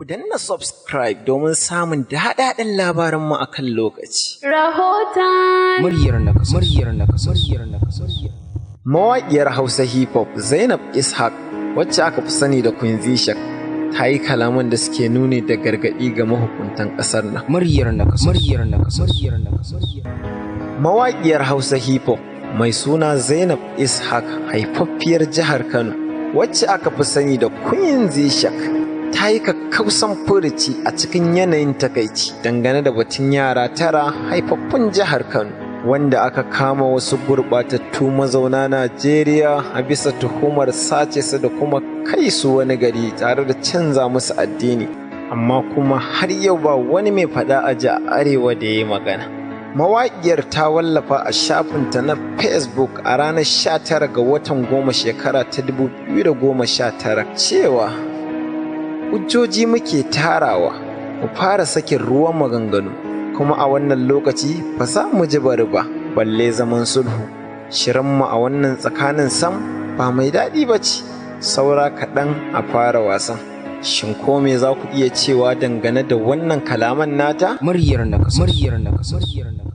Ku danna subscribe domin samun daɗaɗɗen labaranmu a kan lokaci. Rahoton Muryar nakasassu. Muryar nakasassu. Muryar nakasassu. Mawaƙiyar Hausa Hip Hop Zainab Ishaq, wacce aka fi sani da Queen Zishak, ta yi kalaman da suke nuni da gargaɗi ga mahukuntan ƙasar nan. Muryar nakasassu. Muryar nakasassu. Muryar nakasassu. Mawaƙiyar Hausa Hip Hop mai suna Zainab Ishaq, haifaffiyar jihar Kano, wacce aka fi sani da Queen Zishak, ta yi kakkausan furuci a cikin yanayin takaici dangane da batun yara 9 haifaffun jihar Kano, wanda aka kama wasu gurɓatattu mazauna Najeriya a bisa tuhumar sace su da kuma kai su wani gari tare da canza musu addini, amma kuma har yau ba wani mai faɗa a ji a arewa da ya yi magana. Mawaƙiyar ta wallafa a shafinta na Facebook a ranar 19 ga watan 10 shekara ta 2019 cewa hujjoji muke tarawa mu fara sakin ruwan maganganu, kuma a wannan lokaci ba za mu ji bari ba balle zaman sulhu. Shirinmu a wannan tsakanin sam ba mai daɗi ba ce, saura kaɗan a fara wasan. Shin ko me za ku iya cewa dangane da wannan kalaman nata? Muryar nakasassu. Muryar nakasassu. Muryar nakasassu.